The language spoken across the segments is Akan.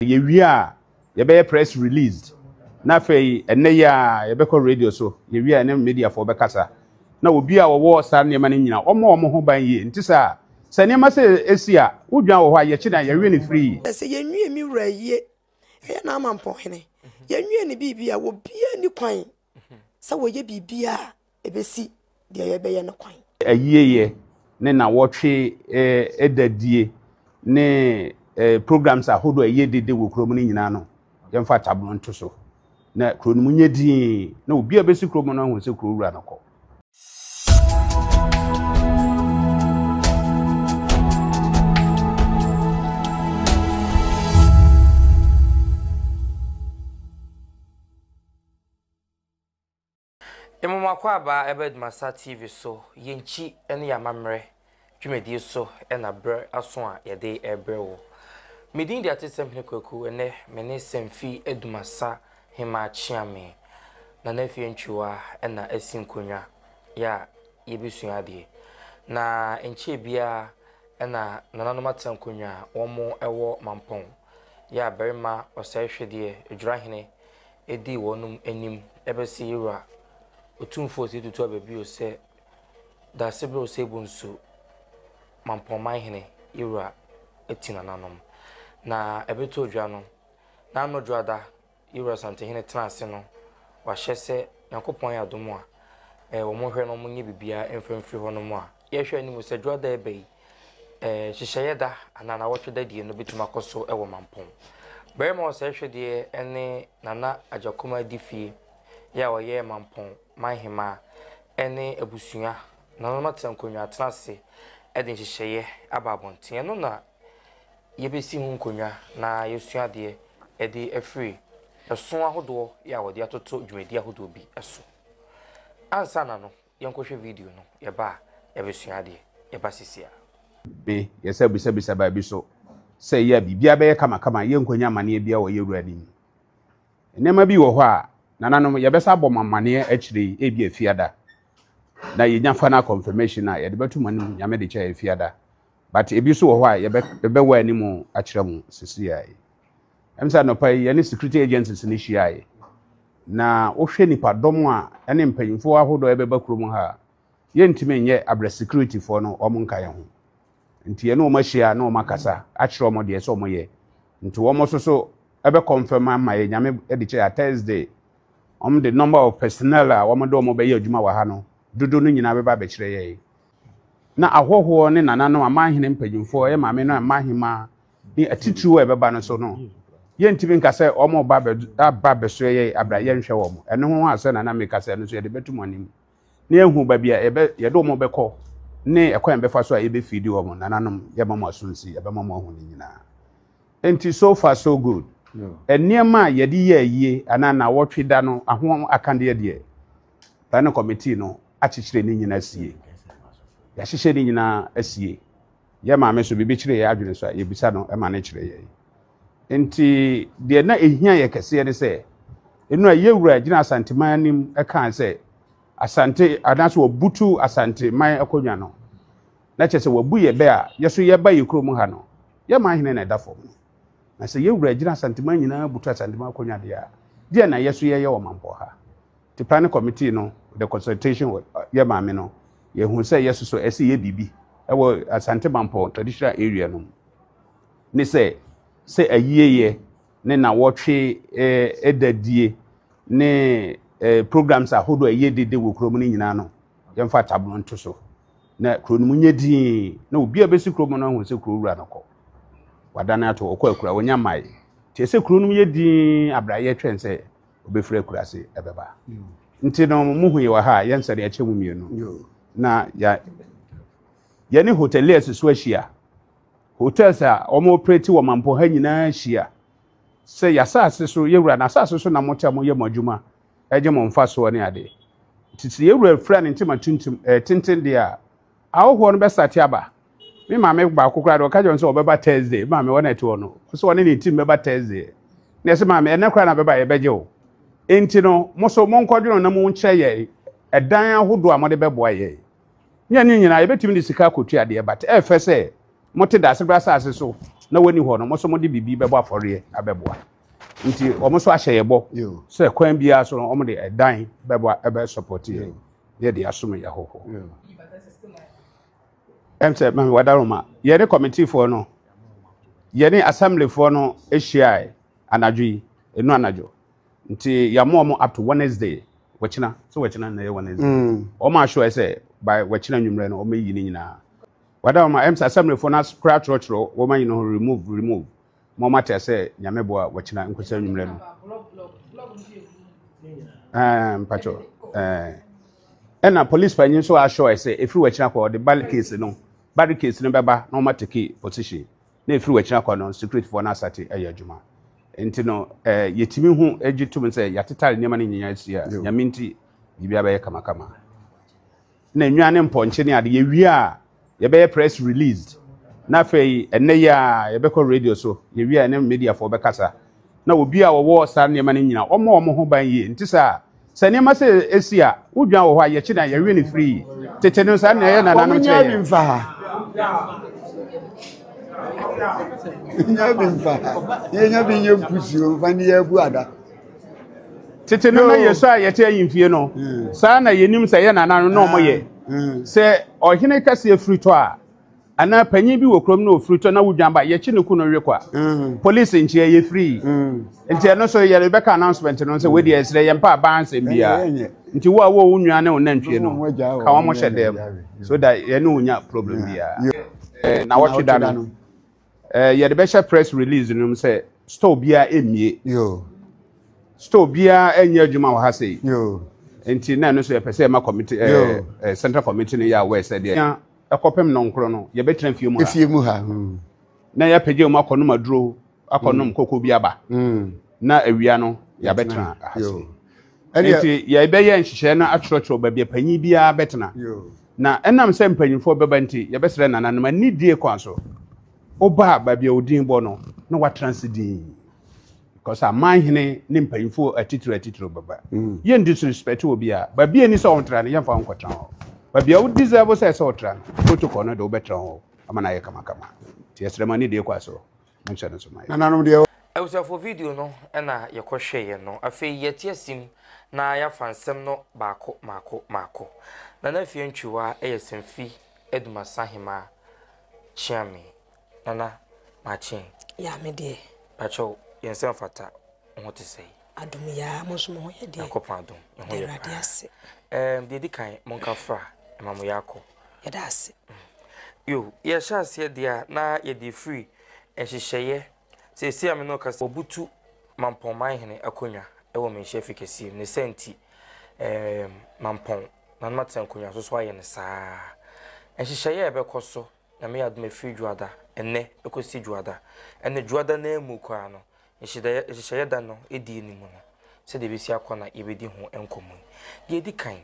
Yɛwie a, yɛbɛyɛ press release na afei ɛnnɛ yi a yɛbɛkɔ radio so. Yɛwie a, ɛne mediafoɔ bɛkasa na obi a wɔwɔ saa nneɛma no nyina wɔmmɔ wɔn ho ban yie. Nti saa sɛ nneɛma sɛ ɛsi a, wodwan wɔ hɔ a, yɛkyi na yɛwe no firii. Sɛ yɛnwie me wura yie, ɛyɛ n'amampɔnhene, yɛnwie ne biribi a, obiara nni kwan sɛ wɔyɛ biribiara a ɛbɛsi deɛ yɛbɛyɛ no kwan. Ayieyɛ ne nnawɔtwe da die ne programs ahodoɔ a ɛyɛ dede wɔ kurom no nyinaa no, yɛmfa tabono nto so na kuro no mu nyɛ dinn na obi a bɛsi kurom no ahu sɛ kuro wura no kɔ. Mmom akwaaba ɛba Adumasa TV so, yɛn nkyi ne yɛn amammerɛ dwumadie so na berɛ aso a yɛde rebrɛ wo. Me din de Atesɛm Hene Kwaku, ɛnnɛ me ne Sɛmfi Adumasa Hemaa Kyeame, Nana Afie Antwiwa na asi nkonnwa yɛ a yɛbɛsua adeɛ. Na nkyɛɛ biara na nananom atena nkonnwa a wɔn wɔ Mampɔn yɛ a barima Ɔsɛehwedeɛ Adwirahene dii wɔnom anim bɛse Yewura Otumfoɔ Osei Tutu aba bio sɛ Daasebrɛ Osei Bonsu Mampɔnman Hene Yewura ati nananom. Na ɛbɛtɔɔ dwa no, n'ano Dwoada Yewura Asantehene tenaa ase no, wahyɛ sɛ Nyankopɔn ayɛ adom a, wɔn nhwɛ na wɔn nyɛ biribiara mfa mfiri hɔ nom a, yɛhwɛ anim sɛ Dwoada ɛba yi, nhyehyɛeɛ da anaa nawɔtwe da die no bɛtumi akɔ so wɔ Mampɔn. Barima ɔsɛehwɛdeɛ ne Nana Agyakoma Adifie yɛ a ɔyɛ Mampɔn manhemaa ne abusua nananom atena nkonnwa atena ase de nhyehyɛeɛ aba abɔnten. Ɛno na yɛbɛsi ho nkonnwa na yɛasua adeɛ de afiri ɛso ahodoɔ yɛ a wɔde atoto dwumadie ahodoɔ bi so. Ansa na no, Yɛnkɔhwɛ video no, yɛba a, yɛbɛsua adeɛ. Yɛba seesei ara. Me, yɛsan bisabisa baabi so sɛ ɛyɛ a biribiara bɛyɛ kamakama a yɛnkɔnya amaneɛ biara wɔ yɛn Wura anim. Nneɛma bi wɔ hɔ a, nananom, yɛbɛsan abɔ mo amaneɛ akyire yi, ebia Fiada. Na yɛnya final confirmation a, yɛde bɛto mo anim, Nyame de kyɛ yɛn Fiada. But ebi nso wɔ hɔ a, yɛbɛ, yɛbɛwɔ anim akyerɛ mo seesei ara yi. Ɛm sɛ anɔpa yi, yɛne security agencies no hyiaeɛ. Na wohwɛ nnipadɔm a ɛne mpanyimfoɔ ahodoɔ a ɛbɛba kurom ha a, yɛntumi nyɛ abrɛ securityfoɔ no wɔn nka yɛn ho. Nti yɛne wɔn ahyia na wɔn akasa akyerɛ wɔn deɛ ɛsɛ wɔn yɛ. Nti wɔn nso so ɛbɛ confirm ama yɛ Nyame de kyɛ a Thursday wɔn de number of personnel a wɔn de wɔn bɛyɛ adwuma wɔ ha no dodo no nyinaa bɛba abɛkyerɛ yɛn. Na ahɔhoɔ ne nananom amanhene mpanyimfoɔ, yɛ maame no mmahemaa ne atitiriw a ɛbɛba no so no, yɛntumi nka sɛ wɔreba aba abɛsoɛ yɛn abira yɛnhwɛ wɔn. Ɛno ho asɛm na na meka sɛ ɛno nso yɛde bɛto mo anim na yɛahu baabi a yɛbɛ yɛde wɔn bɛkɔ ne ɛkwan yɛbɛfa so a yɛbɛfiidi wɔn. Nananom, yɛma mo asonsi, yɛbɛma mo ahu ne nyinaa. Enti so far so good. Nneɛma a yɛde yɛ ayie anaa nnawɔtwe da no aho akadeɛ deɛ, planning committee no akyekyere ne nyinaa sie. Yɛahyehyɛ ne nyinaa asie. Yɛn maame nso, biribi kyere yɛn adwene so a, yɛbisa no ma no kyerɛ yɛn. Nti deɛ na ɛhia yɛ kɛseɛ ne sɛ, ɛnu a yɛwura gyina Asanteman anim kaa sɛ Asante anaasɛ wɔbutu Asanteman akonnwa no, na kyerɛ sɛ wɔabu yɛ bɛ a yɛ so yɛba yɛ kurom ha no, yɛ man hene na ɛda fam no. Na sɛ yɛwura gyina Asanteman nyinaa butu Asanteman akonnwa deɛ a, deɛ na yɛ so yɛyɛ wɔ Mampɔ ha. Nti planning committee no the consultation with yɛ maame no yɛhu sɛ yɛ soso ɛsɛ yɛ biribi ɛwɔ Asante Mampɔn traditional area no mu ne sɛ sɛ ayieyɛ ne nawɔtwe ɛda die ne programs ahodoɔ a ɛyɛ dede wɔ kurom no nyinaa no yɛmfa tabono nto so na kuro no mu nyɛ din na obi a bɛsi kurom no ahu sɛ kuro wura no kɔ wadane ato ɔkɔ akura wɔnya mmae nti ɛsɛ kuro no mu yɛ din abra yɛtwɛn sɛ obɛfiri akuraase ɛbɛba nti no muhu yɛ wɔ ha a yɛnsɛ deɛ ɛkyɛ mu mmienu na yɛ yɛne hoteliers so ahyia hotels a wɔn operate wɔ mampɔ ha nyinaa ahyia sɛ yɛasase so yɛwura n'asase so na mote a moyɛ mo adwuma ɛgye mo mfasoɔ ne ade nti sɛ yɛwura fira ne ntoma tuntum ɛɛ tenten deɛ a Ahɔhoɔ no bɛsate aba. Me maame baako koraa deɛ ɔka kyerɛ me sɛ ɔbɛba Thursday. Me maame wɔn a ɛte hɔ no, ɔsɛ ɔne ne team bɛba Thursday. Na ɛsɛ maame ɛnɛ koraa na bɛba yɛbɛgye wo. Enti no, mo so monkɔdwene na monkyerɛ yɛn ɛdan ahodoɔ a mode bɛboa yɛn. Nyɛ ne nyinaa yɛbɛtumi de sika akɔtua adeɛ but ɛfɛ sɛ mote Dasebrɛ asase so. na wɔnni hɔ no, mo nso mode biribi bɛbɔ afɔreɛ abɛboa. Nti wɔn nso ahyɛ yɛ bɔ sɛ kwan biara so no wɔn de ɛdan bɛbɔ ɛbɛ support yɛ na yɛde asom yɛ ahɔhoɔ. Ɛm sɛ maame wadaroma yɛne kɔmitifoɔ no yɛne assemblyfoɔ no ahyiae anadwo yi ɛnu anadwo nti yɛama wɔn up to Wednesday wɔkyena sɛ wɔkyena na ɛyɛ Wednesday wɔn mm. ahyɛ sɛ by wɔkyena nwummerɛ no wɔn ayi ne nyinaa wadaroma ɛm sɛ assemblyfoɔ no akora atwerɛtwerɛ wɔn ayi no remove remove ma wɔn ate sɛ nyame boa wɔkyena nkɔsɛ nwummerɛ no ɛɛ mpakyɛ ɛɛ ɛna police panyin nso ahyɛ sɛ efiri wɔkyena kɔ ɔde barricades no barricades no bɛba na wɔn atake position na efiri wɔkyena kɔ no security foɔ no asate ɛyɛ adwuma nti no ɛɛ yɛtumi ho gye tom sɛ yɛatetare nneɛma no nyinaa si a nyame nti biribi abɛyɛ kamakama. na nnwan ne mpɔnkye ne ade. Yɛwie a, yɛbɛyɛ press released. Na afei ɛnnɛ yi a yɛbɛkɔ radio so. Yɛwie a ɛne mediafoɔ bɛkasa. Na obi a wɔwɔ saa nneɛma no nyina, wɔmmɔ wɔn ho ban yie. Nti saa sɛ nneɛma sɛ ɛsi a, wodwan wɔ hɔ a, yɛkye na yɛwe no firii. Tete no saa na ɛyɛ nananom kyerɛ yɛn. Nya bi mfa ha. Nya bi mfa ha. Yɛnya bi nyɛ mpusuo mfa ne yɛ abu ada. Tete no na yɛsɔ a yɛte ahemfie no, hmm. saa na yɛnim sɛ yɛ nananom na ɔmo yɛ. Hmm. Sɛ ɔhene kɛseɛ firi tɔ a, anaa panyin bi wɔ kurom na ofiri tɔ na wodwan ba, yɛkye ne ku no we kwa. Hmm. Polisi nkyɛ yɛ firi. Nti ɛno so yɛde bɛka announcement no sɛ wei deɛ ɛsrɛ yɛn mpa aban asɛm biara. Nti wo a wo wo nua ne wo nantwie no, ka wɔn hyɛ dɛm so that yɛne wo nya problem biara. Na wɔtwe da no. Eh, yɛde bɛhyɛ press release no mu sɛ store biara mmie. Store biara nyɛ adwuma wɔ ha sei. Nti na ɛno nso yɛpɛ sɛ yɛma committee eh, eh, central committee no yɛ aware sɛ deɛ ɛkɔpem nɔnkoro no yɛbɛtena fie mu ha. Fie mu ha. Hmm. Na yɛapagya mu akɔnom aduro akɔnom mm. koko bi aba. Mm. Na awia no yɛabɛtena ha sei. Nti yɛbɛyɛ nhyehyɛɛ no atwerɛtwerɛ baabi a panyin biara bɛtena. Na ɛnam sɛ mpanyinfoɔ bɛba nti, yɛbɛsrɛ nananom anidie kwan so. Woba a baabi a wo din bɔ no, na woatena ase dinn. Because amanhene ne mpanyinfoɔ atitiriw atitiriw bɛba. Mm. Yɛn disrespect obiara. Baabi a ɛni sɛ ɔntra no, yɛmfa wo nkɔtena hɔ. Baabi a wo deserve sɛ ɛsɛ ɔtra no, protocol no de wobɛtena hɔ ama no ayɛ kamakama. Nti yɛsrɛ mo anidie kwan so. Monhyɛ no nso ma yɛn. Nananom deɛ. Abusuafoɔ video no na yɛkɔhwɛeɛ no, afei yɛte asim na yɛafa nsɛm no baako mmaako mmaako. Nana Afia Ntwiwa yɛ Samfi Adumasa Hemaa Kyeame. Nana, makye. Yaa me deɛ. Pakyɛw, yɛn nsa mfata, wo ho te sɛn? Adom yaa, mo nso mo ho yɛ deɛ? Nyankopɔn adom, yɛn ho yɛ paa. Awurade ase. Ɛɛm, deɛ ɛdi kan, monka fra ma mo yɛ akɔ. Yɛda ase. Yo, yɛhyɛ aseɛ deɛ a, na yɛde firi nhyehyɛeɛ. Seesei a me ne wo kasa, wɔbutu Mampɔn Manhene akonnwa wɔ Manhyia Fi kɛseɛ mu. Ne saa nti, ɛɛm, Mampɔn Nana atena akonnwa so so ayɛ no saa ara. Nhyehyɛeɛ a ɛbɛkɔ so, Nyame yɛ adom a, ɛfiri Dwoada, ɛnnɛ, kɔsi Dwoada. Ɛnna Dwoada no ara mu koraa no, nhyehyɛeɛ nhyehyɛeɛ da no die no mu no, sɛdeɛ ɛbɛsi akɔ na yɛbɛdi ho nkɔmmɔ yi. Deɛ ɛdi kan,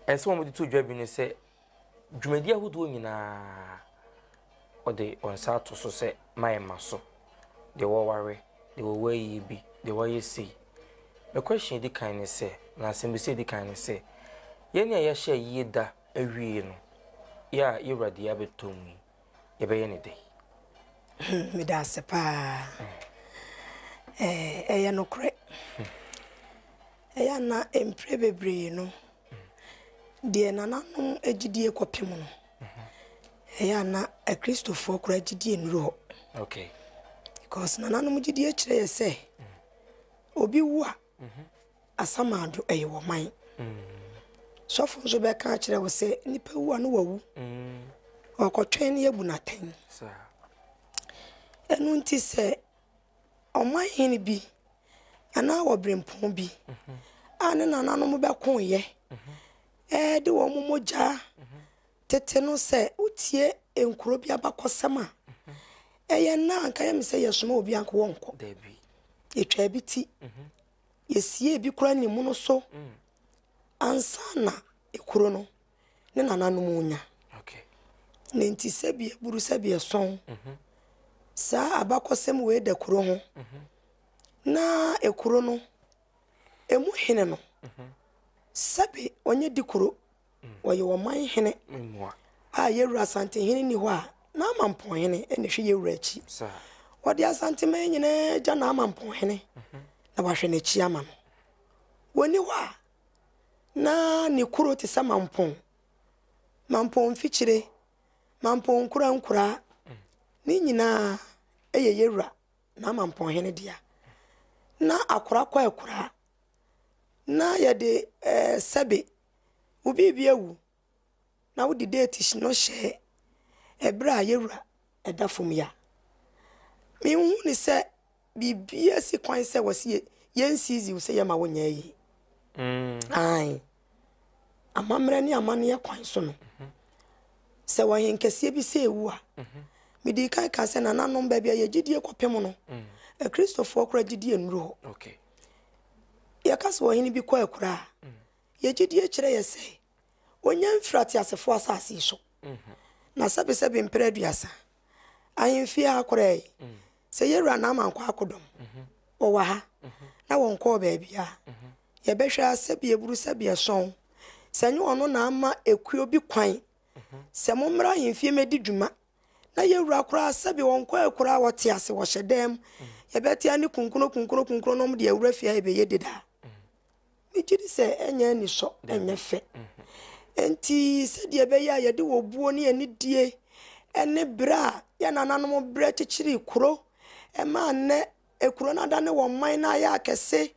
Nsɛm a wɔde to dwa bi ne sɛ, dwumadi ahodoɔ nyinaa, wɔde wɔn nsa ato so sɛ ma ɛmma so. Deɛ wɔware, deɛ wɔwɔ ayie bi, deɛ wɔayɛ sei. Me question a ɛdi kan ne sɛ, anaa asɛmmisa a ɛdi kan ne sɛ, yɛn a yɛahyɛ ayie da awie no, yɛ a yɛn Awurade abɛtɔ mu yi, yɛbɛyɛ no dɛn? Hmm, meda ase paa. Ɛyɛ nokorɛ. Ɛyɛ a na mprɛ bebree no, deɛ nananom gyidie kɔpem no, ɛyɛ a na Akristofoɔ koraa gyidie nnuru hɔ. Okay. Because nananom gyidie kyerɛ yɛ sɛ, obi wu a, Asamando ɛyɛ wɔ man. Sɔfo nso bɛka akyerɛ wo sɛ nipa wu a no wawu. Ɔkɔtwɛn ne abu no atɛn. Ɛno nti sɛ ɔman hene bi anaa ɔberempɔn bi a ne nananom bɛkoeɛ ɛde wɔn mogya tete no sɛ wotie nkuro bi abakɔsɛm a ɛyɛ nna anka yɛ me sɛ yɛsoma obi anka wɔnkɔ. Yɛtwaa bi ti. Yɛsiee bi koraa ne mu no so ansa na ekuro no ne nananom nya. Ne nti sɛbi eburu sɛbi ɛsɔn. Saa abakɔsɛm wei da kuro ho. Na ekuro no emu hene no sɛbi ɔnyɛ di kuro wɔyɛ ɔman hene a yɛwura Asantehene ni hɔ a. N'Amampɔnhene na ɛhwɛ yɛn wura akyi. Wɔde Asanteman nyinaa gya N'Amampɔnhene na wahwɛ n'akyi ama no. Wɔnni hɔ a, na ne kuro te sɛ Mampɔn, Mampɔn mfikyire, Mampɔn nkura nkuraa, ne nyinaa yɛ yɛn wura N'Amampɔnhene dea. Na akora kɔ akuraa, na yɛde ɛɛ sɛbe wo biribi awu na wode date no hyɛ ɛberɛ a yɛwura ɛda fam yi a, menhu ne sɛ biribiara si kwan sɛ wɔsi yɛn season sɛ yɛma wonyɛ ayie. Mm. Ae. Amammerɛ ne amanneɛ kwan so no, mhm. sɛ ɔhenkɛseɛ bi sɛ ewu a, mhm. mede kan ka sɛ nananom baabi a yɛgyidie kɔpem no, mm. akristofoɔ koraa gyidie nnuru hɔ. Yɛka sɛ ɔhene bi kɔ akuraa a, mm. Yɛn gyidie kyerɛ yɛ sɛ ɔnya mfiri ateasefoɔ asase yi so. Na sɛbesɛbe mprɛ aduasa, ahemfie ha koraa yi, sɛ yɛn wura Naaman kɔ akodɔm, wɔwɔ ha, na wɔnkɔɔ baabiara, yɛbɛhwɛ ara sɛbi eburu sɛbi ɛsɔn, sɛ ɛnyɛ ɔno na ama ekuo bi kwan sɛ mommra ahemfie mmɛdi dwuma, na yɛn wura koraa sɛbi wɔnkɔɛ koraa wɔte ase wɔhyɛ dan mu, yɛbɛte ara ne kunkuno kunkuno kunkuno na wɔde awura fie ha yɛbɛyɛ deda. Megye di sɛ ɛnyɛ anisɔ, ɛnyɛ fɛ. Enti sɛdeɛ ɛbɛyɛ a yɛde obuo ne anidie ne berɛ a yɛn nananom brɛ kyekyeree kuro ɛmaa nnɛ kuro no adane wɔn man no ayɛ akɛse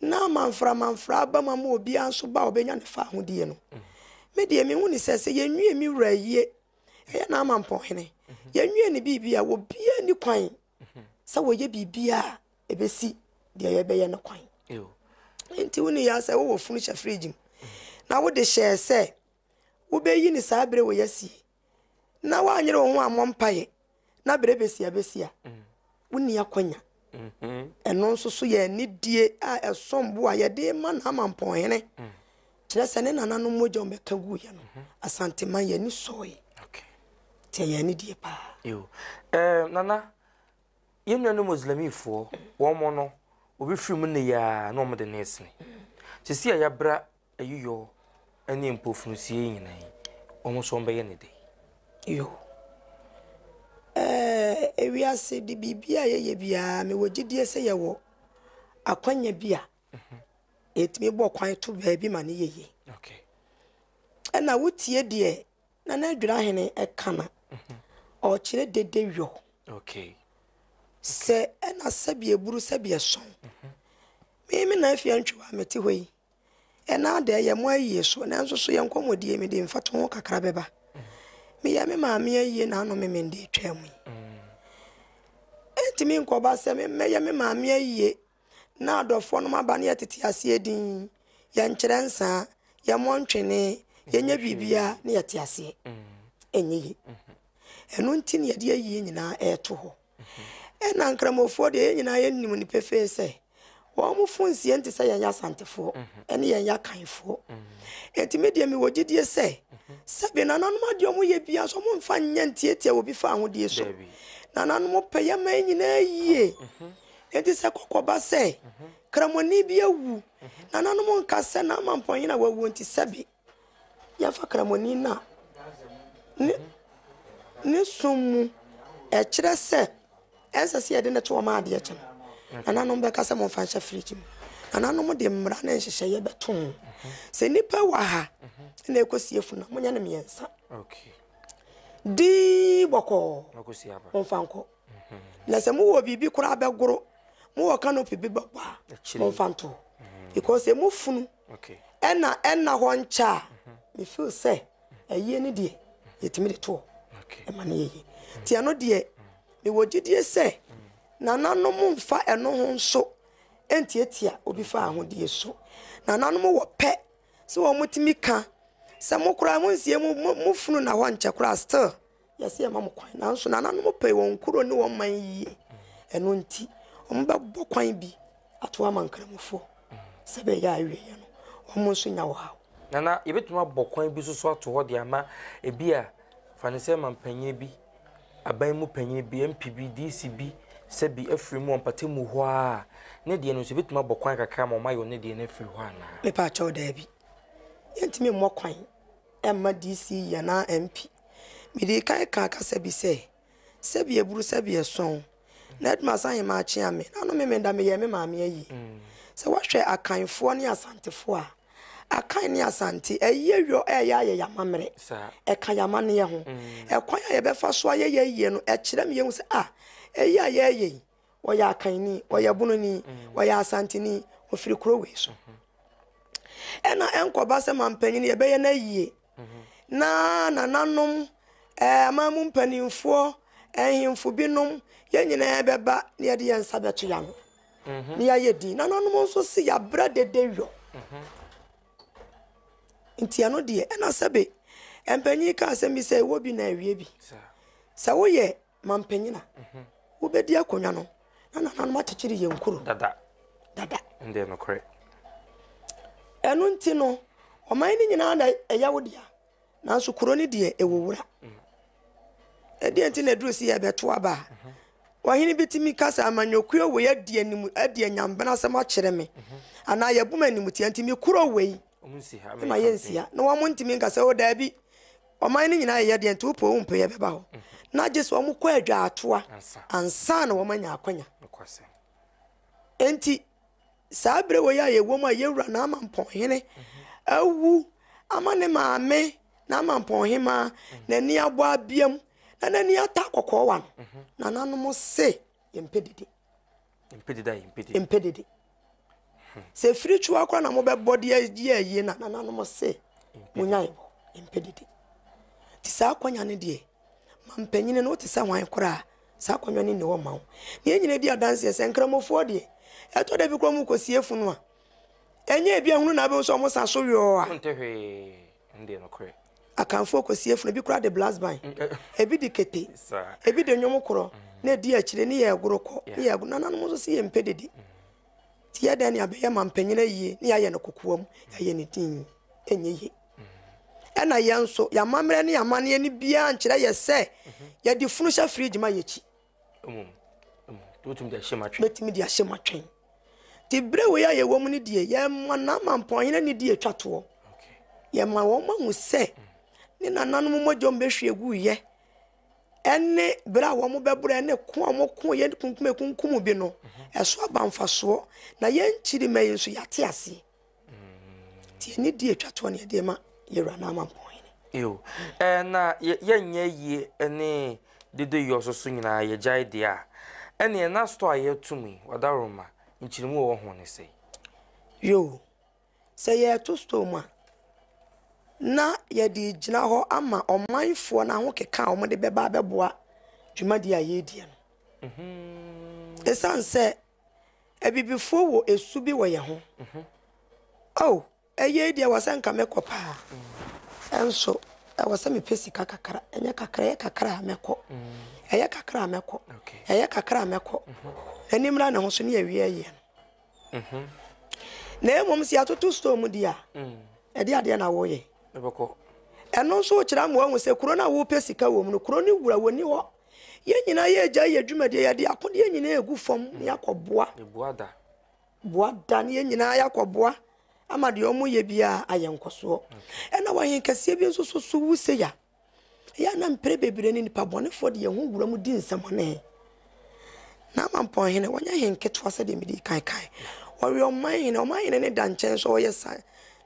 na amanfra amanfra aba mu ama obiara nso ba a ɔbɛnya ne fahodie no. Me deɛ mehu ne sɛ sɛ yɛnwie me wura yie ɛyɛ n'amampɔhene yɛnwie ne biribi a obiara nni kwan sɛ wɔyɛ biribiara a ɛbɛsi deɛ yɛbɛyɛ no kwan. Nti wo ne yɛ sɛ wowɔ funu hyɛ fridge mu na wode hyɛɛ sɛ wobɛyi ne saa berɛ wɔ yɛasie na woanyere wo ho ammɔ mpaeɛ na berɛ bɛsi abɛsi a wonni akwanya. Mm-hmm. Ɛno nso so yɛ anidie a ɛsom bo a yɛde ma n'amampɔnhene. Mm. Kyerɛ sɛ ne nananom mogya wɔbɛka guiɛ no, mm-hmm. Asanteman yɛn ani sɔe. Nti ɛyɛ anidie paa. Eh, nana, yɛn nuanom Muslimifoɔ, wɔn no, obi firi mu nnɛ yi ara na wɔn de ne resene. Sisi a yɛabra ayiyɔ ne mpofunsie yi nyinaa yi, wɔn nso wɔbɛyɛ ne dɛ. Yo. Ɛɛ, ewiase de biribi a yɛyɛ biara, mewɔ gyidie sɛ yɛwɔ akwanya bi a yɛtumi bɔ kwan to baabi ma no yɛ yie. Ɛna wotie deɛ Nana Adwirahene ɛka na ɔkyerɛ dede yɔ. Sɛ ɛna sɛbi eburu sɛbi ɛsɔn. Me me na afia ntwiwa a mete hɔ yi. Ɛna ada ɛyɛ mo ayie so nanso so yɛn nkɔmmɔdie mede mfatoho kakra bɛba. Meyɛ me maame ayie na ano memende atwa mu yi. Ɛntumi nkɔba sɛ mɛyɛ me maame ayie na adɔfoɔ nom aba na yɛtete aseɛ dinn, yɛnkyerɛ nsaa, yɛmmɔ ntwene, yɛnyɛ biribiara na yɛte aseɛ. Ɛnyɛ yie. Ɛno nti na yɛde ayie nyinaa ɛreto hɔ. Ɛna nkramofoɔ deɛ yɛn nyinaa yɛnim no pefee sɛ wɔn mo fo nsie nte sɛ yɛn asantefoɔ ɛne yɛn akanfoɔ. Enti me deɛ mewɔ gyidie sɛ sɛbe nananom adeɛ wɔn yɛ biara nso wɔn mfa nyɛ ntiatia obi fa ahodie so. Nananom pɛ yɛn man nyinaa yie. Enti sɛ kɔkɔ ba sɛ Kramoni bi awu, nananom nka sɛ n'amampɔnhene a wawu nti sɛbe yɛmfa Kramoni no a ne ne som mu ɛkyerɛ sɛ ɛnsɛ sɛ yɛde no to wɔn adeɛ kyɛ no. Nananom bɛka sɛ momfa nhyɛ fridge mu. Nananom de mmara ne nhyehyɛeɛ bɛto ho. Sɛ nnipa wɔ ha na ɛkɔsie funu a, monyɛ no mmiɛnsa. Dii bɔkɔɔ, momfa nkɔ. Na sɛ mowɔ biribi koraa bɛgoro, mowɔ canopy bi bɛbɔ a, momfa nto hɔ. Because emu funu ɛna ɛna hɔ nkyɛ a, me feel sɛ ayie no deɛ yɛtumi de to hɔ ɛma no yɛ yie. Nti ɛno deɛ mewɔ gyidie sɛ nananom mfa ɛno ho nso ntiatia obi fa ahodie so. Nananom wɔ pɛ sɛ wɔtumi ka sɛ mo koraa monsie mo funu na hɔ nkyɛ koraa still Yɛse yɛma mo kwan, nanso nananom pɛ wɔn nkuro ne wɔn man yie. Ɛno nti, wɔbɛbɔ kwan bi ato ama Nkramofoɔ sɛ ɛbɛyɛ a awieeɛ no, wɔn nso nya ɔhaw. Nana, yɛbɛtumi abɔ kwan bi nso so ato hɔ de ama ebi a, fa no sɛ mampanyin bi, aban mu panyin bi, MP bi, DC bi, sɛ bi afiri mu wɔ mpatamu hɔ a, ne deɛ no nso yɛbɛtumi abɔ kwan kakra ma wɔayɛ ne deɛ no afiri hɔ anaa? Mepaakyɛw, daabi. Yɛntumi mmɔ kwan mma DC anaa MP. Medii kan kaa kasa bi sɛ, Sɛbi aburu sɛbi ɛsɔn, na Adumasa Ahemaa kyea me, na ano Memenda meyɛɛ me maame ayie. Sɛ woahwɛ Akanfoɔ ne Asantefoɔ a, Akan ne Asante, ayie yɔ ɛyɛ ayɛ yɛn amammerɛ, ɛka yɛn amanneɛ ho. Ɛkwan a yɛbɛfa so ayɛ yɛn ayie no, ɛkyerɛ ma yɛhu sɛ, ah, ayie a yɛreyɛ yi, ɔyɛ Akanni, ɔyɛ Bononi, ɔyɛ Asanteni, ɔfiri kuro wei so. Ɛna ɛnkɔba sɛ mampanyin yɛbɛyɛ no ayie na nananom, eh, aman mu mpanimfoɔ, nhemfo binom, yɛn nyinaa bɛba na yɛde yɛn nsa bɛto yɛn ano na yɛayɛ din. Nananom nso se yɛabrɛ dede yɔ. Nti ɛno deɛ, ɛna sɛbe mpanyin ka asɛm bi sɛ ɛwɔ bi na awie bi. Sɛ woyɛ mampanyin a, wobɛdi akonnwa no na nananom akyekyere yɛn kuro. Dada. Dada. Ɛndeɛ nokorɛ. Ɛno nti no, ɔman no nyinaa na ɛyɛ wo dea, nanso kuro no deɛ ɛwɔ wura. Ɛdeɛ nti na ɛduru sɛ yɛbɛto aba a, ɔhene bi tumi ka sɛ amanyɔkuo wei adi anim adi anyambena asɛm akyerɛ me anaa yɛbu me animtia nti me kuro wei ma yɛnsi ha na wɔn ntumi nka sɛ o daabi Ɔman no nyinaa yɛ deɛ nti wopɛ o wompɛ yɛbɛba hɔ. Na gye sɛ wɔkɔ adwaatoa ansa na wɔanya akwanya. Enti saa berɛ wei a yɛwɔ mu a yɛwura N'Amampɔnhene awu ama ne maame N'Amampɔnhemaa n'ani abɔ abiam na n'ani ata kɔkɔɔ wa no, nananom se yɛmpɛ dede. Yɛmpɛ dede. Sɛ firikyiwa koraa na mobɛbɔ de ayɛ ayie na nananom se monyae bɔ, yɛmpɛ dede. Nti saa akwanya no deɛ, ma mpanyini no wote sɛ hwan koraa saa akwanya no nni hɔ ma wo. Na yɛn nyinaa di adanseɛ sɛ nkramofoɔ deɛ, ɛtɔ da bi koraa wɔn kɔsie funu a, ɛnyɛ ebi ahunu na abɛhu sɛ wɔn sa so yɔɔ a. Wonte hwee, ɛndeɛ nokorɛ. Akanfoɔ kɔsie funu, ebi koraa de blast band, ebi de kete, ebi de nnwom korɔ, na ɛdi akyire ne yɛ ɛgoro kɔ, ne yɛ ɛgoro. Nananom nso se yɛmpɛ dede. Nti yɛ dɛn ne abɛyɛ ma mpanyin ayie ne yɛayɛ no kokoam, yɛayɛ no dinn, ɛnyɛ yie. Ɛna yɛn nso, yɛn amammerɛ ne yɛn amanneɛ no biara nkyerɛ yɛ sɛ yɛde funu hyɛ fridge ma yɛkyi. Mɛtumi de ahyɛ mu atwɛn. Nti berɛ wei a yɛwɔ mu no deɛ, yɛma n'amampɔnhene ne di atwa toɔ. Yɛma wɔn ahu sɛ ne nananom mogya wɔn bɛhwie guiɛ ɛne berɛ a wɔn bɛborɔ ɛne ko a wɔn ko yɛn kunkum ekunkum bi no, ɛso aba mfasoɔ. Na yɛn nkyirimma yi nso yɛate aseɛ. Nti yɛn di atwa toɔ ne yɛde ma yɛwura n'amampɔnhene. Yo, eh, na yɛnyɛ yie ne dede yɔ so so nyinaa yɛgyae deɛ a, ɛneɛ na store a yɛto mu yi, Wadaroma, nkyerɛmu wɔ ho ne sɛi? Yo, sɛ yɛreto store mu a, na yɛde gyina hɔ ama ɔmanfoɔ no ahokeka a wɔde bɛba abɛboa dwumadie a yɛredie no. Ɛsiane sɛ abibifoɔ wɔ esu bi wɔ yɛn ho. Oh, ɛyei deɛ ɛwɔ sɛ nka mekɔ paa. Ɛnso ɛwɔ sɛ mepɛ sika kakra. Ɛnyɛ kakra, ɛyɛ kakra a mɛkɔ. Ɛyɛ kakra a mɛkɔ. Ɛyɛ kakra a mɛkɔ. N'ani mmra ne ho so ne yɛwie ayie no. Na mmom sɛ yɛatoto store mu di a, ɛde adeɛ na woyɛ. Ɛno nso wokyerɛ ama woahu sɛ kuro no a wopɛ sika wɔ mu no, kuro no wura wɔni hɔ. Yɛn nyinaa yɛregyae yɛn dwumadie, yɛde akodeɛ nyinaa regu fam na yɛakɔboa. Boa da na yɛn nyinaa yɛakɔboa ama deɛ wɔyɛ biara ayɛ nkɔsoɔ. Ɛna wɔ ahenkɛseɛ bi nso so so wu sei a, ɛyɛ a na mprɛ bebree no nnipa bɔnefoɔ de yɛn ho wura mu di nsɛmɔne. Na Amampɔnhene, wɔnyɛ hen ketewa sɛdeɛ mede kan kae. Wɔyɛ ɔman hene, ɔman hene ne da nkyɛn so ɔyɛ sa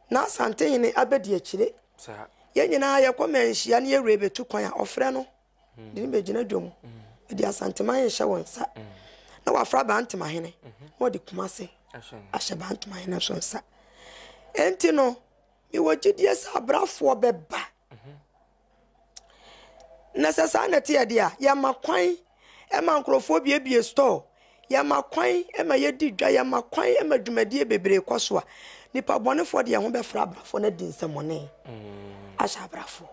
na Asantehene abɛdi akyire. Yɛn nyinaa yɛkɔ manhyia ne yɛwura bɛtu kwan a ɔfrɛ no. de no bɛgyina dwom de Asanteman rehyɛ wɔn nsa na wafra Bantemahene na wɔde Kumase ahyɛ Bantemahene nso nsa. Enti no, mewɔ gyidie sɛ abrafoɔ bɛba. Na sɛ saa na ɛteɛ deɛ a, yɛma kwan ma nkurɔfoɔ biebie store, yɛma kwan ma yɛdi dwa, yɛma kwan ma dwumadie bebree kɔ so a, nipa bɔnefoɔ de yɛn ho bɛfra abrafoɔ no adi nsɛmmɔne ahyɛ abrafoɔ.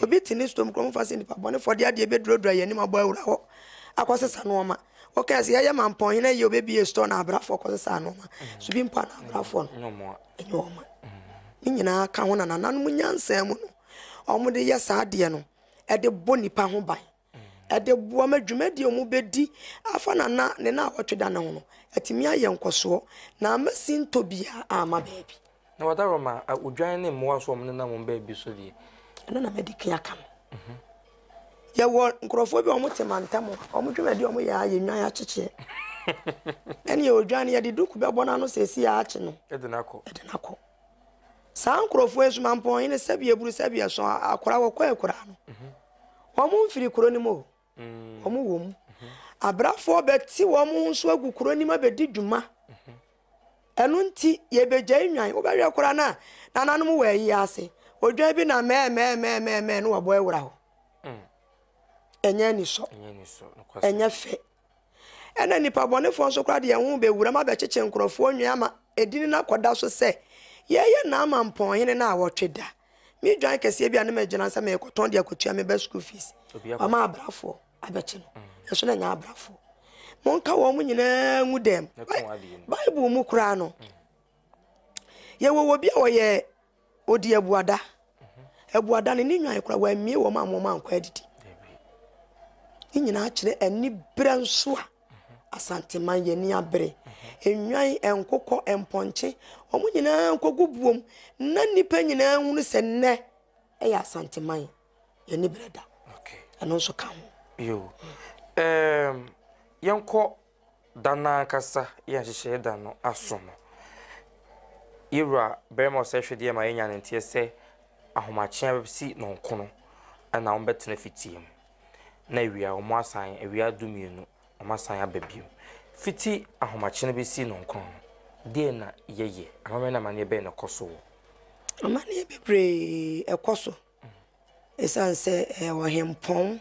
Obi te ne stom kurom fa sɛ nipa bɔnefoɔ de adeɛ bɛduradura yɛn anim abɔ awura hɔ akɔsesa nnoɔma. Wɔkaa sɛ yɛyɛ mampɔnhene yɛ obɛbie store na abrafoɔ kɔsesa nnoɔma. So bi mpo a na abrafoɔ no ɛnyɛ wɔn. Ne nyinaa ka ho na nananom nyansa mu no wɔde yɛ saa adeɛ no ɛde bɔ nipa ho ban. Ɛde boa ma dwumadie a wɔbɛdi afa nana ne na awɔtwe da no ho no atumi ayɛ nkɔsoɔ na ama sintɔ biara amma baabi. Na wadaroma, odwan ne mmoa nso a wɔnenam wɔn baabi so deɛ. Ɛno na madi kan aka no. Yɛwɔ nkurɔfoɔ bi a wɔte mantam a wɔn dwumadi a wɔyɛ ara yɛ nnwan akyekyeɛ. Ɛne odwan no yɛde duku bɛbɔ n'ano sɛsi a akye no. Ɛde no akɔ. Ɛde no akɔ. Saa nkurɔfoɔ yi nso mampɔn hene sɛbi eburu sɛbi ɛso akora wɔkɔ akura no. Wɔn mfiri kuro no mu o. Wɔn wɔ mu. Abrafoɔ bɛte wɔn ho nso agu kuro no mu abɛdi dwuma. Ɛno nti yɛbɛgyae nnwan. Wobɛhwɛ koraa no a nananom wɔ ayi ase. Odwan bi na mɛɛmɛɛmɛɛmɛɛ na wabɔ awura hɔ. Ɛnyɛ anisɔ. Ɛnyɛ fɛ. Ɛna nnipa bɔnefoɔ nso koraa de yɛn ho bɛwura mu abɛkyekye nkurɔfoɔ nwan ama edin no akɔda so sɛ yɛyɛ Naaman pɔnhene no a wɔtwe da. Me dwan kɛseɛ bi a ne magyina sɛ merekɔtɔn de akɔtua me ba school fees. Wama abrafoɔ abɛkye no. Ɛso na ɛnyɛ abrafoɔ. Monka wɔn nyinaa ngu dɛm. Bible mu koraa no, yɛwɔ wɔ bi a wɔyɛ ɔdi abuada. Abuada no ne nwan koraa wɔammie wɔn a wɔn ankɔ adidi. Ne nyinaa kyerɛ aniberɛ nso a Asanteman yɛn ani abere. Nnwan, nkokɔ, mpɔnkye, wɔn nyinaa nkɔgu buom na nnipa nyinaa nhunu sɛ nnɛ ɛyɛ Asanteman yɛn ani berɛ da. Ɛno nso ka ho. Yo. Um, yɛnkɔ da no ankasa yɛ nhyehyɛeɛ da no aso no. Yɛwura barima ɔsɛ hwedeɛ ma yɛnya ne nteɛ sɛ ahomakye abɛsi nɔnkono ɛna wɔbɛtena fitie mu. Na awia wɔn asan awia dumienu wɔn asan aba bio. Fiti ahomakye no bɛsi nɔnkron no, deɛ na yɛyɛ? Amammerɛ ne amanneɛ bɛn na ɛkɔ so wɔ? Amanneɛ bebree ɛkɔ so ɛsiane sɛ ɛyɛ ɔhempɔn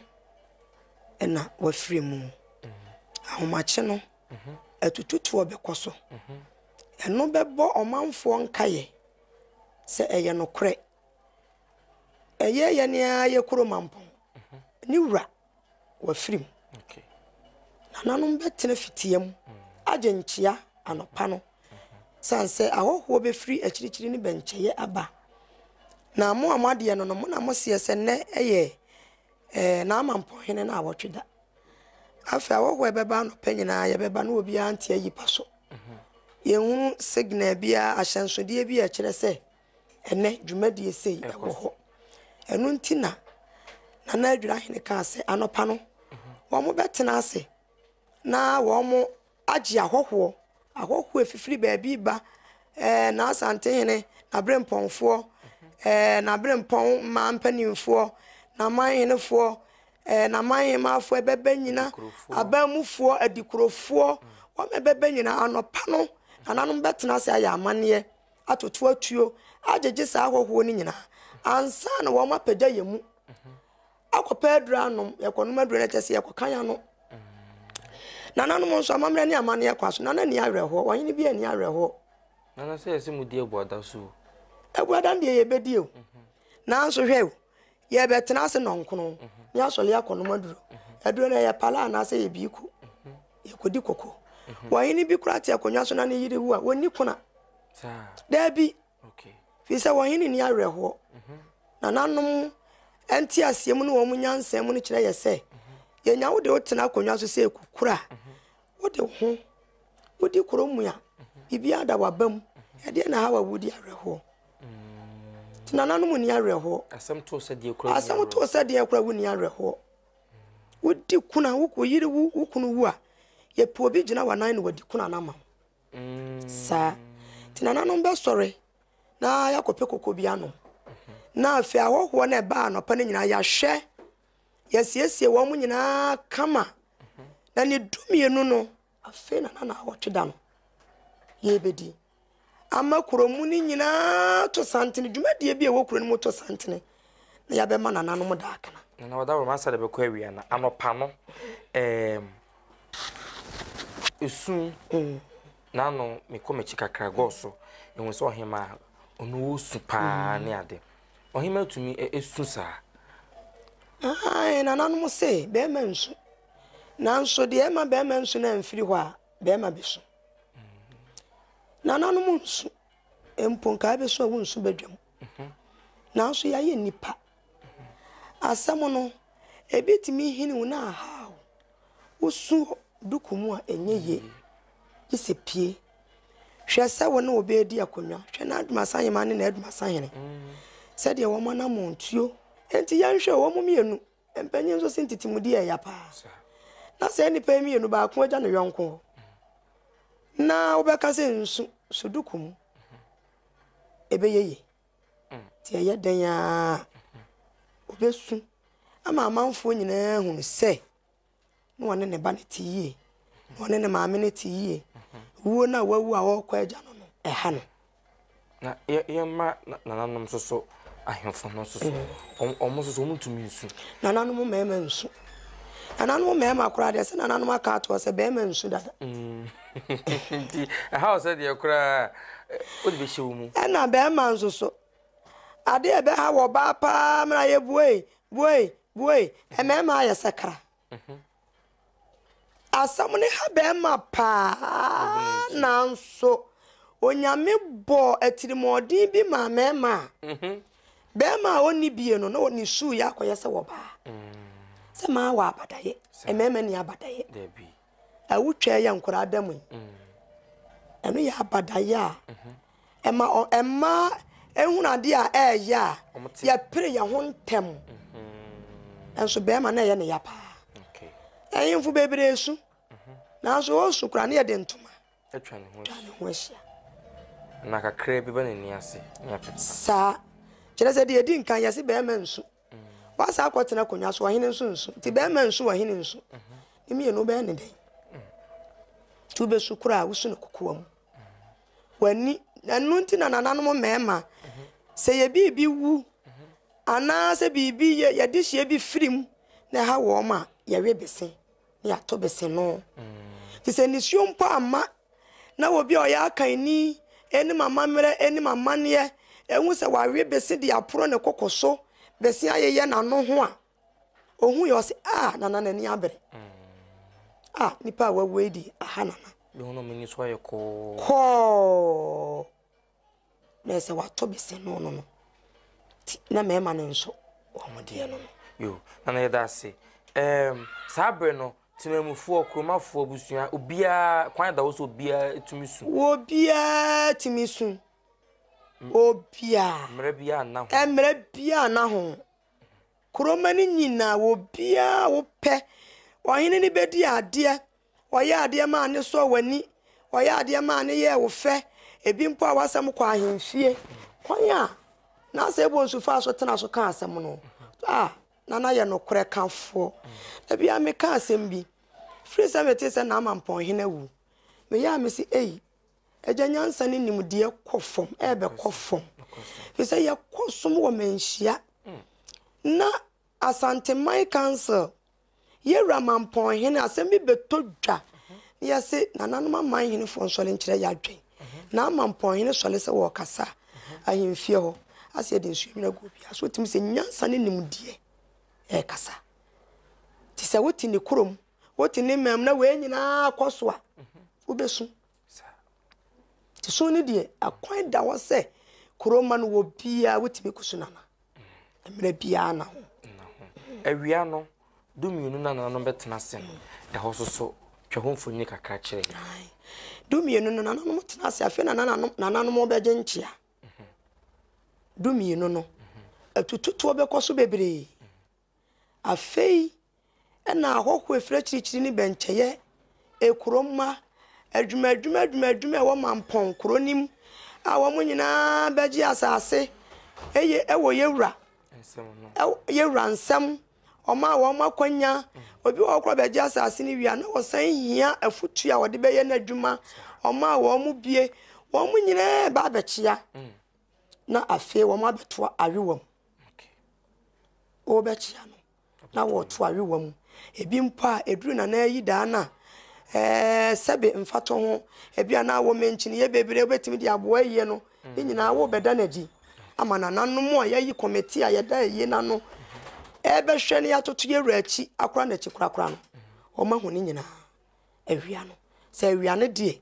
na wafiri mu. Ahomakye no, atututoɔ bɛkɔ so. Ɛno bɛbɔ ɔmanfoɔ nkaeɛ sɛ ɛyɛ nokorɛ. Ɛyɛ yɛn ara yɛ kurom mampɔn ne wura wafiri mu. Nananom bɛtena fitia mu agye nkyea anɔpa no sane sɛ ahɔhoɔ bɛfiri akyirikyiri ne bɛnkyɛeɛ aba. Na mo a moadeɛ no no, mo na moseɛ sɛ nnɛ yɛ eh, n'amampɔhene no awɔtwe da. Afei ahɔhoɔ a ɛbɛba anɔpa nyinaa yɛbɛba na obiara nte ayi pa so. Yɛnhunu signal biara, ahyɛnsodeɛ bi a ɛkyerɛ sɛ ɛnɛ dwumadie sei ɛwɔ hɔ. Ɛno nti na Nana Adwira Hene kaa sɛ anɔpa no wɔn bɛtena ase na wɔn agye ahɔhoɔ, ahɔhoɔ efifiri baabi ba ɛɛ n'Asantehene, n'aberempɔnfoɔ, ɛɛ n'aberempɔn mmaa mpanimfoɔ, n'amanhenefoɔ, ɛɛ n'amanhemaafoɔ ɛbɛbɛ nyina, abamufoɔ, adikurofoɔ, wɔn ɛbɛbɛ nyina anɔpa no nananom bɛtena ase ayɛ amanneɛ atoto atuo agyegye saa ahɔhoɔ no nyinaa ansa na wɔn apagya yɛn mu akɔpɛ aduro anom. Yɛkɔnom aduro no kyɛ sɛ yɛkɔka yɛn ano. Nananom nso amammerɛ ne amanneɛ kwa so. Nana ni awerɛhoɔ, ɔhene bi ani awerɛhoɔ. Nana sɛ yɛsɛ mu di abuada so. Abuada no deɛ yɛbɛdi o. Mhm. Nanso hwɛ o, yɛbɛtena ase nɔnkono mhm. ne asɔre akɔnom aduro. Mhm. Aduro no ɛyɛ pala anaasɛ yɛ biiko. Yɛkɔdi koko. Ɔhene bi koraa te akonnwa so na ne yere wu a, wɔnni kona. Daabi. Firi sɛ wɔn hene nni awerɛhoɔ. Nananom nteaseɛ mu ne wɔn nyansa mu no kyerɛ yɛ sɛ, yɛnya wode wo tena akonnwa so sɛ kukura a, wode wo ho wodi kuro mu a, biribiara da w'aba mu. Ɛdeɛ na ha wa wodi awerɛhoɔ. Nti nananom nni awerɛhoɔ. Asɛm too sɛ deɛ kura Asɛm too sɛ deɛ kura wonni awerɛhoɔ. Wodi kuna, wo yere wu, wo kunu wu a, yɛpɛ obi gyina w'anan na wadi kuna no ama wo. Saa. Nti nananom bɛsɔre na yɛakɔpɛ koko bi anom. Na afei ahɔhoɔ no ɛbaa anɔpa no nyinaa yɛahwɛ, yɛasiesie wɔn nyinaa kama. Na ne dumienu no, afei na na awɔtwe da no yɛrebɛdi. Ama kuro mu no nyinaa to santene, dwumadie bi a ɛwɔ kuro no mu to santene na yɛabɛma nananom da akana. Nana wɔda wɔn asa de bɛkɔ awia no anɔpa no ɛɛm Esu n'ano mekɔ m'akyi kakra gɔɔ so ehu sɛ ɔhemaa ɔno ɔresu paa ne ade. Ɔhemaa tumi esu saa? Ae, nananom se bɛrima nsu. Nanso deɛ ɛma bɛrima nsu no amfiri hɔ a, bɛrima bɛsu. Nananom nsu. Mpo nka ɛbɛsu a wonsu badwam. Nanso yɛayɛ nnipa. Asɛm no, ebi tumi hini wo na ahaw wo. Wosu wɔ duku mu a, ɛnyɛ yie, gye sɛ pue. Hwɛ sɛ wo ne wo ba redi akonnwa. Hwɛ n'Adumasahemmaa ne n'Adumasahene sɛdeɛ wɔn anammɔntuo. Enti yɛnhwɛ wɔn mmienu. Mpanyin nso se ntetemudi yɛ ya paa. Na saa nnipa yi mmienu baako agya ne yɔnko hɔ. Na wobɛka sɛ nsu sudoku mu ɛbɛyɛ yie. Nti ɛyɛ dɛn ara ɔbɛsu ama amanfoɔ nyinaa ahunu sɛ na ɔne ne ba no te yie, na ɔne ne maame no te yie. Wuo no a wawu a ɔrekɔ agya no no, ɛha no. Na yɛmma nananom nso so, ahemfo no nso so, wɔn nso so wɔntumi nsu. Nananom mmarima nsu. Nananom mmarima koraa deɛ sɛ nananom aka ato hɔ sɛ barima nsu dada. Nti ɛha wo sɛ deɛ koraa wode bɛhyɛ wo mu. Ɛna barima nso so, adeɛ a ɛbɛha wɔ ɔbaa paa mmerɛ a yɛ buei, buei, buei, mmarima ayɛ sɛ kra. Asɛm no ha bɛrima paa nanso Onyame bɔɔ atirimuɔden bi maa mmarima a mhm. bɛrima a ɔnni bie no na ne suu yɛ akɔyɛ sɛ wɔbaa sɛ maa wɔ abadayɛ mmarima ni abadayɛ awotwa yɛ nkoraa da mu yi mm. ɛno yɛ abadayɛ a mhm. Ɛma ɔ ɛma ehunu adeɛ a ɛɛyɛ a yɛpere yɛn ho ntɛm. Nso bɛrima na ɛyɛ ne ya paa. Ahemfo bebree su. Nanso ɔresu koraa ne yɛde ntoma atwa ne ho ahyia. Na kakra bi ba n'ani ase ne apepa. Saa. Kyerɛ sɛ deɛ ɛdi nkan yɛse bɛrima nsu. Wasa akɔtena akonnwa so ɔhene nso nsu. Nti bɛrima nsu ɔhene nsu. Ne mmienu bɛyɛ ne dɛn? Nti wobɛsu koraa wosu no kokoa mu. W'ani. Ɛno nti na nananom mmarima, sɛ yɛ biribi wu anaasɛ biribi yɛ yɛde hyia bi firi mu na ɛha wɔn a, yɛwe bese na yɛato bese no. Te sɛ nisuo mpo amma na obi a ɔyɛ akanni anim amammerɛ anim amanneɛ ehu sɛ wawe bese de aporo ne koko so, bese ayeyɛ n'ano ho a, Ohun yɛ ɔse ah nana n'ani abere. Ah nipa a wawu yi deɛ aha nana. Bi ho na ɔmo ani so ayɛ kɔɔ. Kɔɔ. Na ɛsɛ wato bese no no no. Ti na mmarima no nso wɔn deɛ no no. Yo, nana yɛda ase. Um, saa bere no, temamufoɔ, kuromafoɔ, abusua, obiara, kwan da hɔ sɛ obiara tumi su. Obiara tumi su. Obiara. Mmerɛ biara nna ho. Mmerɛ biara nna ho. Kuromma no nyinaa, obiara a wopɛ, ɔhene no bɛdi adeɛ. Ɔyɛ adeɛ maa no sɔɔ w'ani, ɔyɛ adeɛ maa no yɛɛ wo fɛ. Ebi mpo a w'asɛm kɔ ahemfie. Kwan a Nasa Ebonsu faa so tena so kaa asɛm no, a na na yɛ nokorɛ kafoɔ. Da biara meka asɛm bi, firi sɛ metee sɛ Naaman Pɔnhene awu, meyɛ a mese ei, Agya nyansa ne nimdeɛ kɔ fam, ɛrebɛkɔ fam. Ɛfiri sɛ yɛkɔ som wɔ manhyia na Asanteman Council, yɛwura Mampɔnhene, asɛm bi bɛtɔ dwa na yɛse nananom aman henefoɔ nsɔre nkyerɛ yɛ adwen. Na Mampɔnhene sɔre sɛ wɔrekasa ahemfie hɔ, asɛ yɛde nsuo nwunu agu obiara so. Wotumi sɛ nyansa ne nimdeɛ ɛrekasa. Nti sɛ wote ne kurom, wote ne man mu na wei nyinaa kɔ so a, wobɛsu. Nti su no deɛ, akwan da hɔ sɛ kuroma no wɔ biara wotumi kɔsu nana. Mmerɛ biara na ho. Awia no, dumienu na nananom bɛtena ase no, ɛhɔ nso so twa ho mfonini kakra kyerɛ yɛn. Dumienu no nananom tena ase, afei na nananom nananom bɛgye nkyea. Dumienu no, atututoɔ bɛkɔ so bebree. Afei na ahɔho a ɛfiri akyirikyiri ne bɛnkyɛeɛ, kuro mma, adwuma adwuma adwuma adwuma a ɛwɔ Mampɔn kuro no mu a wɔn nyinaa bɛgye asase ɛyɛ ɛwɔ yɛwura yɛwura nsam. Wɔn a wɔn akwanya, obi wɔ hɔ koraa bɛgye asase no wie a na wɔsan hia afutuo a wɔde bɛyɛ n'adwuma. Wɔn a wɔn bie, wɔn nyinaa ba abɛkyea na afei wɔn abɛtoa awewa mu. Wɔbɛkyea no na wɔto awewa mu. Ebi mpo a, ɛduru Nana ayi daa no a, ɛɛ sɛbe mfatoho, ebi a na wɔ mɛnkyiniiɛ bebree wobɛtumi de aboa ayie no, ne nyinaa wobɛda no adi ama nananom a yɛayi kɔmɛti a yɛda ayie no ano ɛbɛhwɛ ne yɛatoto yɛwura akyi akora n'akyi korakora no, wɔahu ne nyinaa awia no. Sɛ awia no deɛ,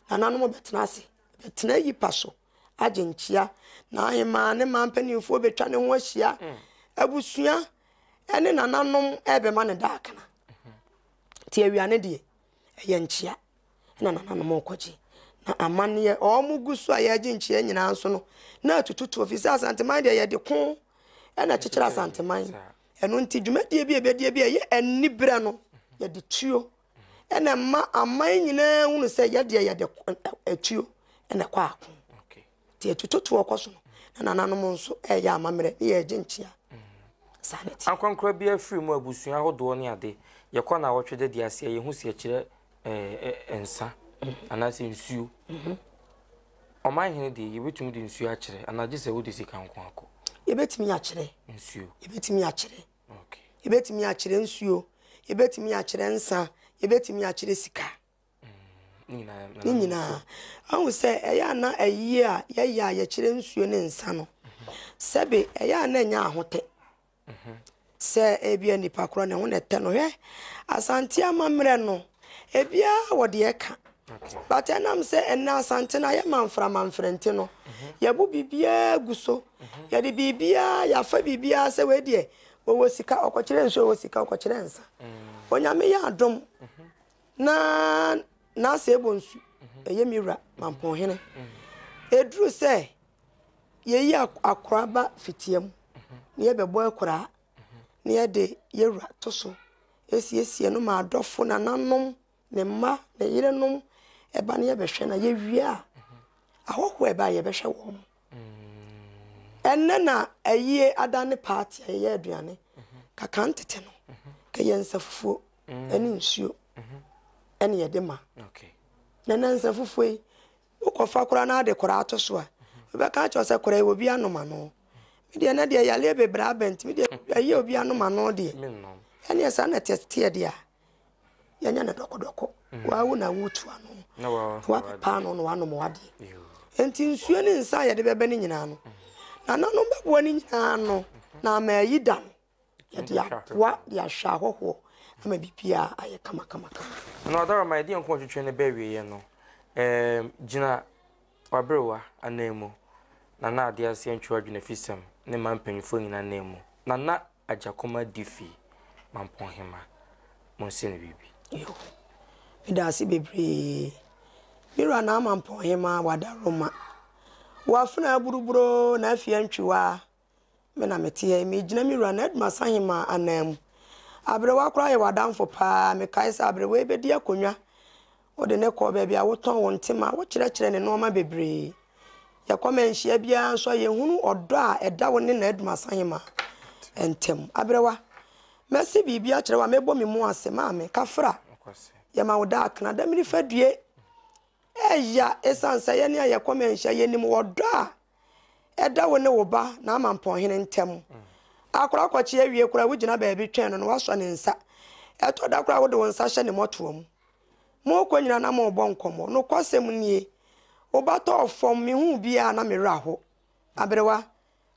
nananom bɛtena ase, bɛtena ayi pa so agye nkyea. N'ahemaa ne mmaa mpanimfoɔ bɛtwa ne ho ahyia. Mm. Abusua ne nananom ɛrebɛma no daakena. Nti awia no deɛ, ɛyɛ nkyea na nananom rekɔgye. Na amanneɛ wɔn gu so a yɛregye nkyea nyinaa nso no, na atututu ofi sɛ Asanteman deɛ yɛde ko ɛna kyekyere Asanteman. Ɛno nti dwumadie bi a ɛbɛdie bi a ɛyɛ aniberɛ no, yɛde tuo ɛna ɛma aman nyinaa hunu sɛ yɛdeɛ yɛde tuo ɛna ɛkɔ ako. Nti atutotoɔ kɔ so no, na nananom nso ɛreyɛ amammerɛ ne yɛregye nkyea. Saa na ɛteɛ. Ankorankora biara firi mu, abusua ahodoɔ ne ade, yɛkɔ naawɔtwe da di aseɛ, yɛhu sɛ yɛkyerɛ ɛɛ nsa anaasɛ nsuo. Ɔman hene deɛ yɛbɛtumi de nsuo akyerɛ anaa gye sɛ wode sika nko akɔ? Yɛbɛtumi akyerɛ. Nsuo. Yɛbɛtumi akyerɛ. Okay. Yɛbɛtumi akyerɛ nsuo, yɛbɛtumi akyerɛ nsa, yɛbɛtumi akyerɛ sika. Ne nyinaa. Ne nyinaa. Ahu sɛ ɛyɛ a na ayie a yɛyɛ a yɛkyerɛ nsuo ne nsa no, sɛbe ɛyɛ a na ɛnyɛ ahotɛ. Sɛ ebia nipa korɔ ne ho na ɛtɛ no. Hwɛ, Asante amammerɛ no, ebiara wɔ deɛ ɛka. But ɛnam sɛ ɛnɛ Asante no ayɛ manfra manfra nti no, yɛbu biribiara gu so. Yɛde biribiara, yɛafa biribiara sɛ wei deɛ, ɔwɔ sika, ɔkɔkyerɛ nsuo, ɔwɔ sika, ɔkɔkyerɛ nsa. Onyame yɛ adom na n'asɛ ɛbɔ nsu, ɛyɛ me wura, Mampɔnhene. Ɛduru sɛ Yɛyi akora ba fitia mu na yɛbɛbɔ akuraa na yɛde yɛwura to so siesie no ma adɔfo, nananom, ne mma, ne yerenom ba na yɛbɛhwɛ na yɛwie a, ahɔhoɔ a ɛba a yɛbɛhwɛ wɔn. Ɛnnɛ na ayie adane paati a yɛyɛ aduane. Kaka ntete no, kɛyɛ nsa fufuo ne nsuo ɛne yɛde ma. Na ɛnɛ nsa fufuo yi, Wokɔfa koraa na ade koraa ato so a, wobɛka akyerɛ wo sɛ koraa yi obi anom ano. Me deɛ na deɛ yareɛ bebree aba nti me deɛ ayi obi anom ano deɛ. Ɛneɛ saa na teɛ deɛ a yɛnyɛ no dɔkɔdɔkɔ. Mm. Wawo na wotu ano. Na wapepa ano na wanom wadeɛ. Nti nsuo ne nsa a yɛde bɛbɛ no nyinaa no, nananom bɛboa no nyinaa no na ama ayi da no. Yɛde aboa de ahwɛ ahɔhoɔ ama biribiara ayɛ kamakamakama. Na ɔdɔrɔma yɛde yɛn nkɔmmɔ twetwe no bɛ awieɛ no, ɛɛm, gyina w'aberewa ananmu, Nana Adeaseɛ Ntwiwa Dwenafisɛm ne mmaa mpanimfoɔ nyinaa ananmu, Nana Agyakoma Difi Mampɔnhema, monse no biribi. Yo, meda ase bebree. Me wura Nana Mampɔnhema Wadaroma, w'afenaa aburuburoo na afie antwiwa Me na mete ha yi, megyina me wura N'Adumasa Hemaa ananmu. Aberewa koraa yɛ w'adamfo paa. Mekae sɛ aberewa yi bɛdi akonnwa. Wode no kɔɔ baabi a wotɔn wo ntema, wokyerɛkyerɛ ne nneɛma bebree. Yɛkɔ manhyia biara nso a, yɛhunu ɔdɔ a ɛda wo ne N'Adumasa Hemaa ntam. Aberewa, mɛse biribi akyerɛ wo a mɛbɔ me mu ase. Maame, kafra, yɛma wo daakena. Damiri fadue. Ɛya esiane sɛ yɛne a yɛkɔ manhyia yɛnim ɔdɔ a ɛda wo ne wo ba n'amampɔnhene ntam. Akora kɔkye awie koraa wogyina baabi twɛn no na wasɔ ne nsa. Ɛtɔ da koraa wode wo nsa hyɛ ne mmɔtoa mu. Morekɔ nyinaa na morebɔ nkɔmmɔ. Nokwasɛm nie, wo ba tɔɔ fam, mehuu biara na me werɛ aho. Aberewa,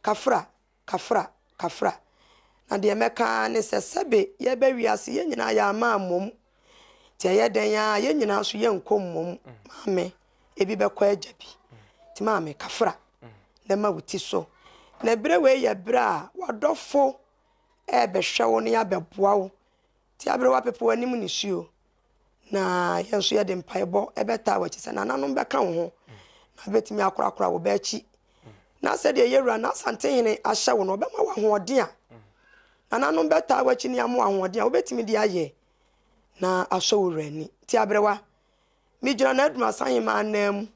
kafra, Kafra, kafra. Na deɛ mɛka ara ne sɛ, sɛbe yɛreba wiase, yɛn nyinaa yɛamma ammom. Nti ɛyɛ dɛn ara, yɛn nyinaa nso yɛnkɔ mmom. Maame, ebi bɛkɔ agya bi. Nti maame, kafra, na ma wo ti so. Na berɛ wei yɛ berɛ a w'adɔfo rebɛhwɛ wo na yɛabɛboa wo. Nti aberewa pepe w'anim nisuo. Na yɛn nso yɛde mpaebɔ bɛtaa w'akyi sɛ nananom bɛka wo ho na bɛtumi akorakora wo ba akyi. Na sɛdeɛ yɛwura na Asantehene ahyɛ wo no, ɔbɛma wo ahoɔden a nananom bɛtaa w'akyi ne ama wo ahoɔden a wobɛtumi de ayɛ na asɔ wo wura ani. Nti aberewa, megyina n'Adumasa Hemaa nan mu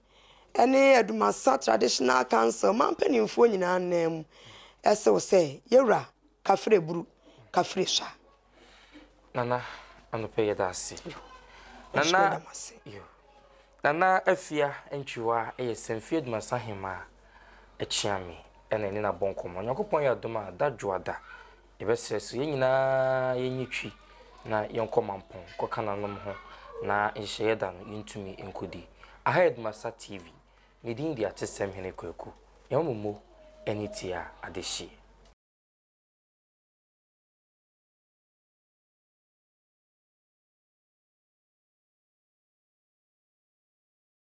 ne Adumasa Traditional Council ma mpanimfoɔ nyinaa nan mu ɛse wo sɛ yɛwura kafre buru, kafre sua. Nana anɔpɛ yɛda ase. Nana yo. Nana Afia Ntwiwa yɛ Sanfie Adumasa Hemaa Akyiame ɛna ɛne no abɔ nkɔmmɔ. Nyankopɔn yɛ adom a da dwoada yɛbɛsrɛ so yɛn nyinaa yɛnyi twi na yɛnkɔ Mampɔn kɔka nanom ho na nhyehyɛeɛ da no yɛntumi nkɔdi. Aha yɛ Adumasa TV. Me din de Atesɛm Hene Kwaku. Yɛma mo mo ani tia adehyeɛ.